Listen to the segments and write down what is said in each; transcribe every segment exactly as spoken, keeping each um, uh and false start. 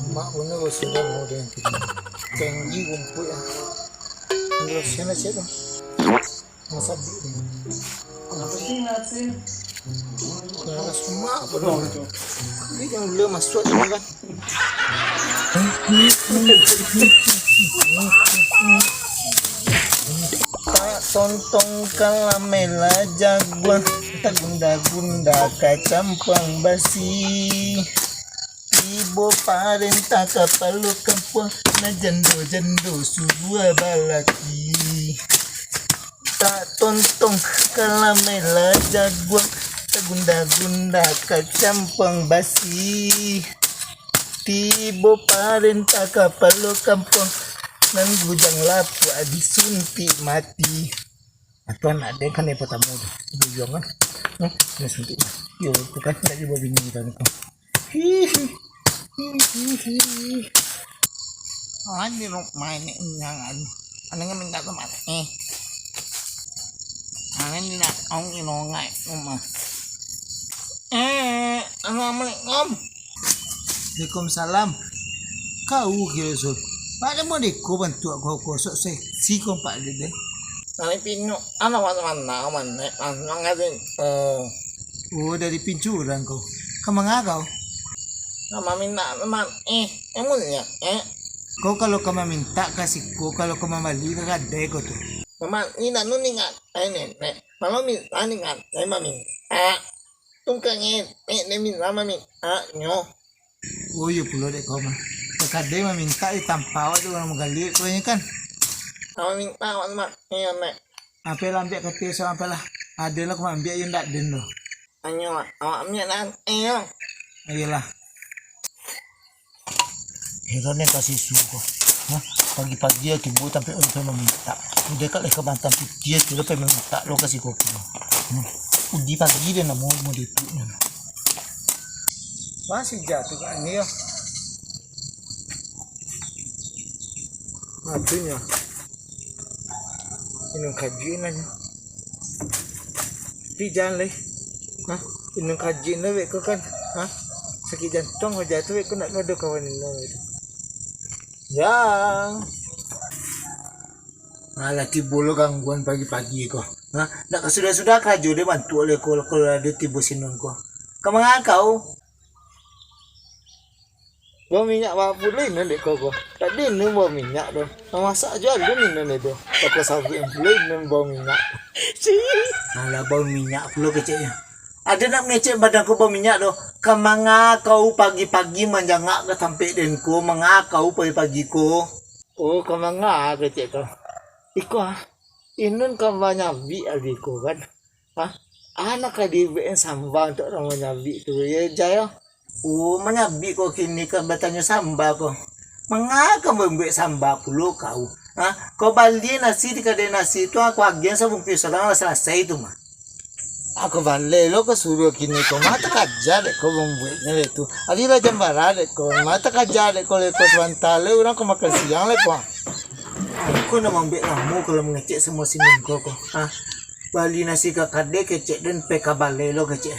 Mak punya sudah mau dengan kita. Tinggi rumput ya. Terus sana cek tu. Masak di. Apa sih nasi? Nah, semak pun. Ini yang belum masuk tu kan. Tak tontong kalamela jaguang, tak gunda-gunda kacampuang basi. Tibo parentah kapalo kampuang, nah jando-jando surua balaki. Tak tontong kalamela jaguang, tak gunda-gunda kacampuang basi. Tibo parentah kapalo kampuang, nan bujang lapuak disuntik mati. Atau anak dia kan yang pertama tu, bujang kan. Nah, dia suntik mati. Yo, tu kan nak dibawa bini tadi tu. Hihi. Hihi. Ani rumah ini unyangan. Anaknya minta tempat. Eh. Anaknya nak ong inongai rumah. Eh, assalamualaikum. Waalaikumsalam. Kau kiro, Sul. Pak, dia mau deko bantuak kau kosok seksi kau, Pak, dia deh. Nani pinyo, anak mana, mana, mana, mana, Oh. Oh, dari pincuran kau. Ka manga kau? Ka mamintak, man, eh, emun ya, eh. Kau kalau ka mamintak ka siko, kalau ka mambali ka kadai kau tu. Maman, ni nak nu ni ngat, eh, nenek. Kalau minta ni ngat, eh, mamintak. Tungkang, eh, eh, nenek minta mamintak nyo. Oh, iyo pulo dek kau mah. Ka kadai mamintak di tampak awak tu urang magali kau nyo kan. Ka mamintak awak tu, mak. Iyo, nek. Ampek lah, ambiak kati surang, ampek lah. Ado lah, kau ambiak yo ndak den tu. Anyo, awak ambiak nan, eh, yo. Iyolah. Heran yo ka si Su ko. Hah? Pagi-pagi yo tibo tampek urang mamintak. Udah kak leka bantam putiah tu, pai mamintak lo ka si Kopi. Hmm. Udi pagi dia namo mau dipik ni. Masih jatuh kat ni yo. Matunyo. Inun kaji nyo. Tapi jan lai. Hah? Inun kaji nyo wek ko kan. Hah? Sakik jantuang aja tu wek ko nak ado kawan inun tu. Yang. Alah, tibo lo gangguan pagi-pagi ko. Hah? Nak ka sudah-sudah karajo deh bantuak oleh ko, kalau ado tibo si Nun ko. Ka manga kau? Bau minyak bapulo inun dek ko ko. Tak di inun bau minyak tu. Mamasak jo alun inun itu. Toko sabuik pulo inun bau minyak. Alah, bau minyak pulo keceknyo. Ado nak mangecek badan ko bau minyak tu. Ka manga kau pagi-pagi manjangak ka tampek den ko, manga kau pagi-pagi ko. Oh, ka manga kecek ko. Iko ah. Inun ka manyabik agi ko kan. Hah? Anak ka dibuek samba untuak urang manyabik tu, yo, Jai, yo? Oh, manyabik ko kini ka batanyo samba ko. Manga ka mambuek samba pulo kau? Hah? Kau bali nasi di kadai nasi tu, aku agiah sabungkuih surang lah salasai tu mah. Aku baleh lo ka suruah kini ko, mah takaja dek ko mambueknyo dek tu. Ari lah jam bara dek ko, mah takaja dek ko, leko sabanta le urang ka makan siang le ko. Ko nak mambuek lamo kalau mangecek samo si Nun ko ko. Hah? Bali nasi ka kadai kecek den, pai ka balai lo kecek.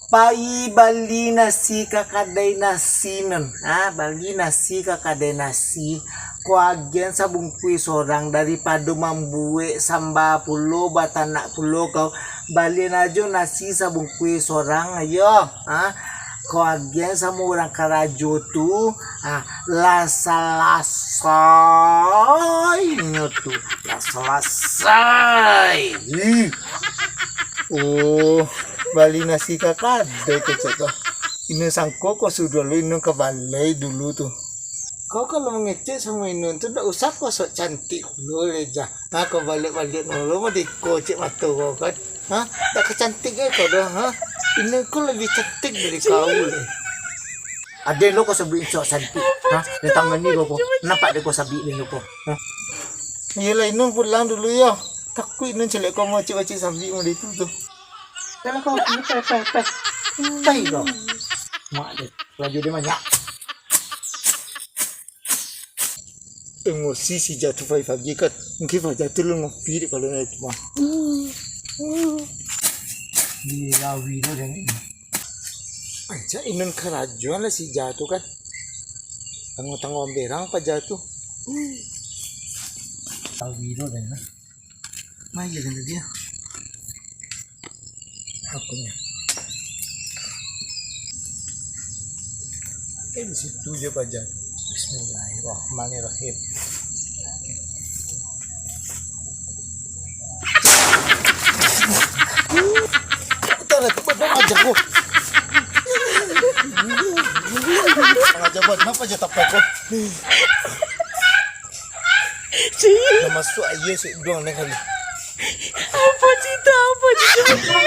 Pai bali nasi ka kadai nasi Nun. Ha, bali nasi ka kadai nasi. Ko agian sabungkuih sorang daripado mambuek samba pulo, batanak pulo kau. Balian ajo nasi sabungkuih sorang, ayo. Ha, ko agian samo urang karajo tu. Ah, lah salasai nyo tu. Lah salasai. Ih. Oh, bali nasi ka kadai kecek ko. Inun sangko ko sudah lo inun ka balai dulu tu. Kau kalau mangecek samo inun tu, ndak usah ko sok cantik pulo le, Jah. Ha, kau baliak-baliak dulu, mah dikocek mato kau kan. Ha? Dak ka cantik ke kau doh, ha? Inun ko labiah cantik dari kau le. Aden lo kau sabuik sok cantik. Ha? Di tangan ni kau, kau. Nampak dek kau sabik ni kau. Ha? Iyolah, inun pulang dulu yo. Takuik inun caliak kau mocek-mocek sabik model itu tu. Jangan kau, pai, pai, pai. Pai kau. Mak dia, laju dia banyak. Emosi si Jah tu pagi-pagi kan. Mungkin Fajar tu lu ngopi di kalau naik rumah. Di lawi tu dan ini. Aja inun karajuan lah si Jah tu kan. Tangguang-tangguang berang paja tu. Tawi tu dah. Mai je kan tadi ya. Apo nyo? Eh, di situ je paja. Bismillahirrahmanirrahim. Udah lah, tiba-tiba aja ko. Aja buat apa aja tapai ko. Dah masuk aja sik duang ni kali. Apa cerita? Apa cerita?